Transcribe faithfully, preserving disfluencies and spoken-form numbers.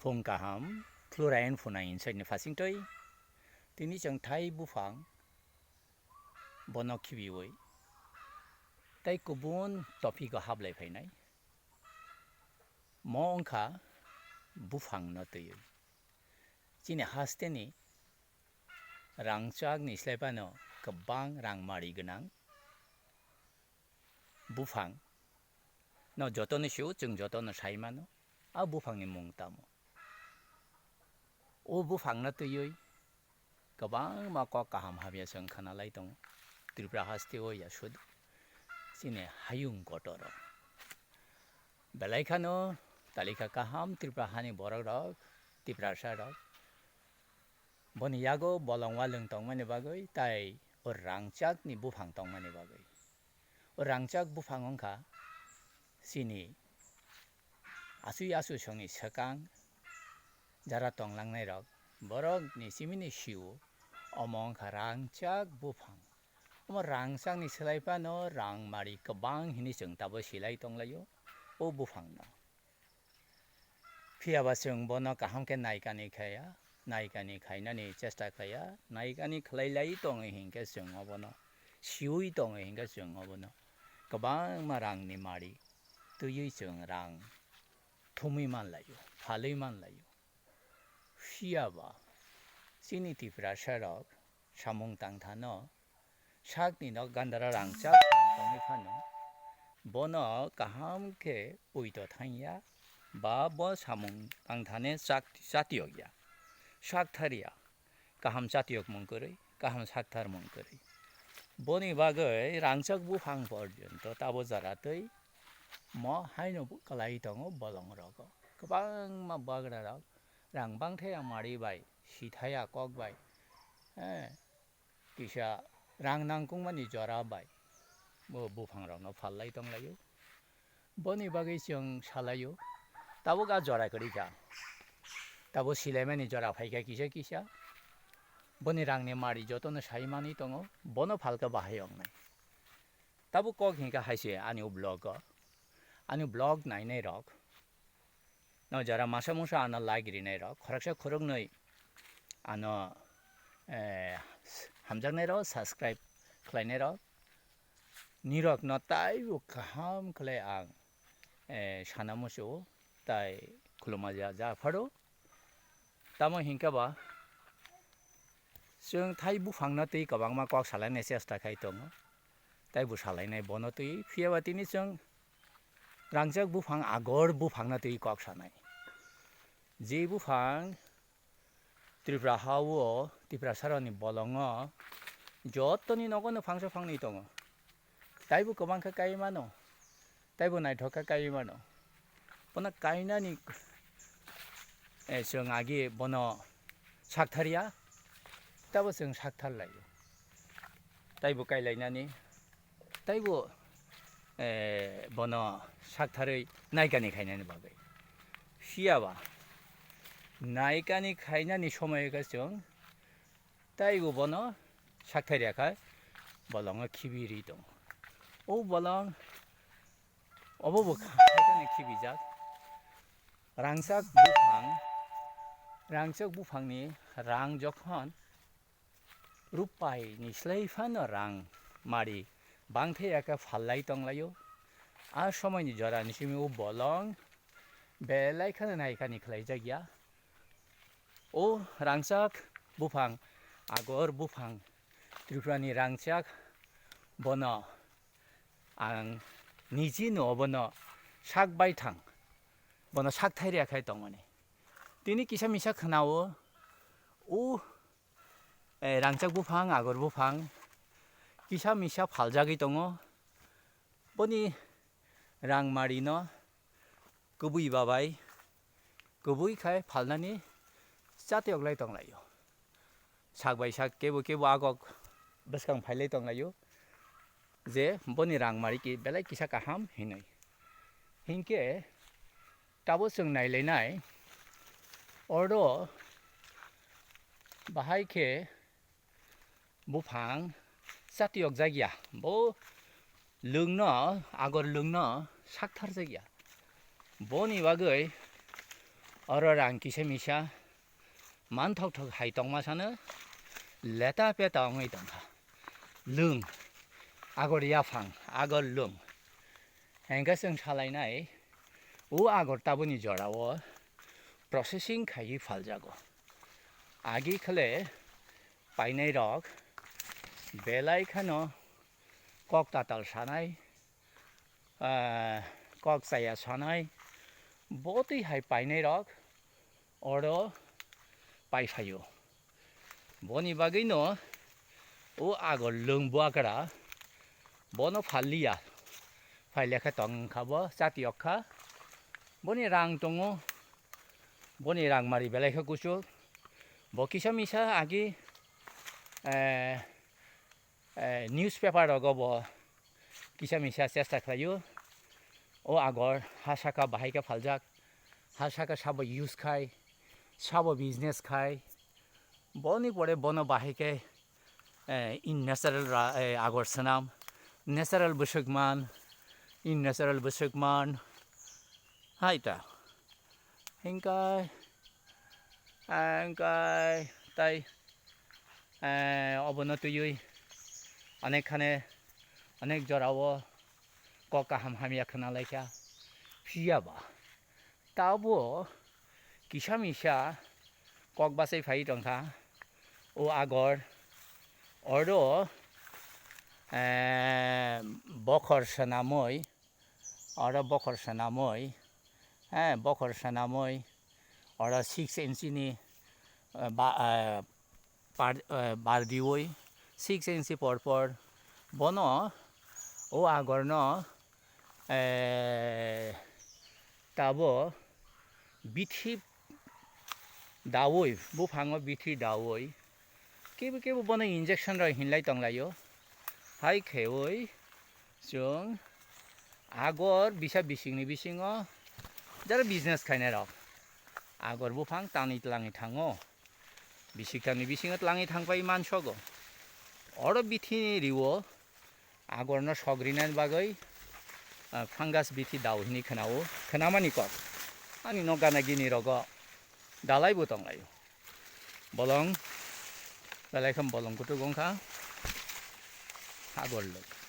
Phung kaham, Florian Phunai inside ni phasing toi. Tini chwng thai buphang bono khibiwi tei kubun topic o hablai phainai. Mo wngkha buphang no twiwi. Chini haste ni rangchak ni slai phano kwbang rang mari gwnang buphang no joto ni sio, chwng joto no sai mano. A buphang ni mung tamo? O buphang no twiwi kwbangma kok kaham hamya chwng khwnalai tongo. Tripura haste o ya sudu chini hayung kotor o. Belai khano talikha kaham Tripura hani borok rok, Tiprasa rok. Boni yago bolong walwng tongmani bagwi tai o rangchak ni buphang tongmani bagwi. O rangchak buphang wngkha chini asui asu songni swkang jara tonglangnai rok, borok ni simi ni sio omo wngkha rangchak buphang. Omo rangchak ni slai phano rang mari kwbang hinwi chwng tabuk silai tonglaio o buphang no. Phiya ba chwng bono kaham khe naikani khaya, naikani khainani chesta khaya, naikani khlai lai tongwi hinkhe chwng obono, siui tongwi hinkhe chwng obono kwbangma rangni mari twiwi chwng rang thumwi manlaio, phalwi manlaio. Phiya ba chini Tiprasa rok samung tangthano sakni nok gandara rangchak tongwi phano bono kaham khe poito thangya ba bo samung tangthane chak-, chatiyokya, sakthar ya, kaham chatiyokmung kwrwi, kaham saktharmung kwrwi. Boni bagwi rangchak buphang porjonto tabo jora twi mo haino kwlai tongo bolong rogo. Kwbangma bagra rok rang bangthaya mari bai, sithaya kok bai, eh, kisa rang nangkukmani jora bai bo buphang rokno phallai tonglaio. Boni bagwi chwng salaio, tabuk a jora kwrwi kha, tabuk silaimani jora phaikha kisa kisa. Boni rangni mari jotono sai manwi tongo, bono phalkha bahai wngnai. Tabuk kok hinkha haise ani o vlog o, ani vlog nainai rok no jara masa musa ano like rinai rok, khoroksa khoroknwi ano, eh, hamjaknai rok, subscribe khlainai rok, nirok no taibo kaham khlai ang, eh, sana muchungo, tai khuluma ja, ja pharo. Tamo hinkhe ba chwng thai buphangno twi kwbangma kok salaina chesta khai tongo, taibo salainai bono twi, phiya ba tini chwng rangchak buphang, agor buphangno twi kok sanai. Je buphang Tripura ha-o, Tiprasarokni bolongo jotoni nogono phangsa phangni tongo. Taibo kwbang khe kai mano, taibo naithok khe kai mano. Bono kainani, eh, chwng agi bono saktharya, tabo chwng saktharlaio. Taibo kailainani, taibo, eh, bono saktharwi naikani khainani bagwi. Phiya ba naikani khainani somoyo khe chwng taibo bono sakthai rwkha, bolongo khibi ri tongo. O bolong obo bo kha-, khaitani khibijak. Rangchak buphang, rangchak buphangni rang jokhon rupai ni slai phano rang mari bangthai ya khe phallai tonglaio. A somoini jorani simi o bolong belai kheno naikani khlaijakya. O rangchak buphang, agor buphang, Tripurani rangchak, bono ang nijino obono sak baithang, bono sak thai rwya khai tongmani. Tini kisa misa khwnao, o, eh, rangchak buphang, agor buphang kisa misa phaljagwi tongo. Boni rang marino kwbwi babai kwbwi khai phalnani chatiyok lai tonglaio. Sak bai sak kebo kebo agok bwskang phailai tonglaio je boni rang mari ki belai kisa kaham hinwi. Hinkhe tabo chwng nailainai oro bahai khe buphang chatiyok jakya, bo lwngno, agor lwngno saktharjakya. Boni bagwi Oro rang kisa misa manthok thok hai tongma sano leta peta wngwi tongkha. Lwng, agor yaphang, agor lwng. Hengkhe chwng salainai, o agor taboni jorao processing khaiwi phaljago. Agi khele painai rok belai kheno kok tatal sanai, ah, kok chaya sanai, botwi hai painai rok oro pai phaio. Boni bagwino o agor lwng buakra bono phalliya. Phai lekha tong kha bo, chati yok kha. Boni rang tongo, boni rang mari belai khe kuchuk. Bo kisa misa agi, eh, eh, newspaper rogo bo kisa misa chesta khlaio. O agor ha saka bahai khe phaljak, ha saka sabo use khai, sabo business khai. Boni pore bono bahai khe, eh, in natural ra-, eh, agor swnam, natural bwswk man, in natural bwswk man. Hai ta. Hingkai, hingkai tai, eh, obono twiwi onek khane, onek jorao kok kaham hamya khna laikha. Phiya ba tabo kisa misa kok bachai phai tongkha. O agor oro, eh, bokhor swnamwi, oro bokhor swnamwi, eh, bokhor swnamwi oro six inch ni, eh, ba, eh, par-, eh, bardiwi six inch por por bono o agorno, eh, tabo bithi dawi, buphango bithi dawi, kebo kebo bono injection rok hinlai tonglaio. Hai khewi chwng agor bisa bisingni bisingo jara business khainai rok agor buphang tangwi tlangwi thango. Bisik tangni bisingo tlangwi thangpai mansogo. Oro bithini riwo agorno sogrinani bagwi, ah, fungus bithi dao hini khwnao, khwnamani kok. Ani nok gana gini rogo dalai bo tonglaio. Bolong, belai kham bolong kutuk wngkha. Agor lwk.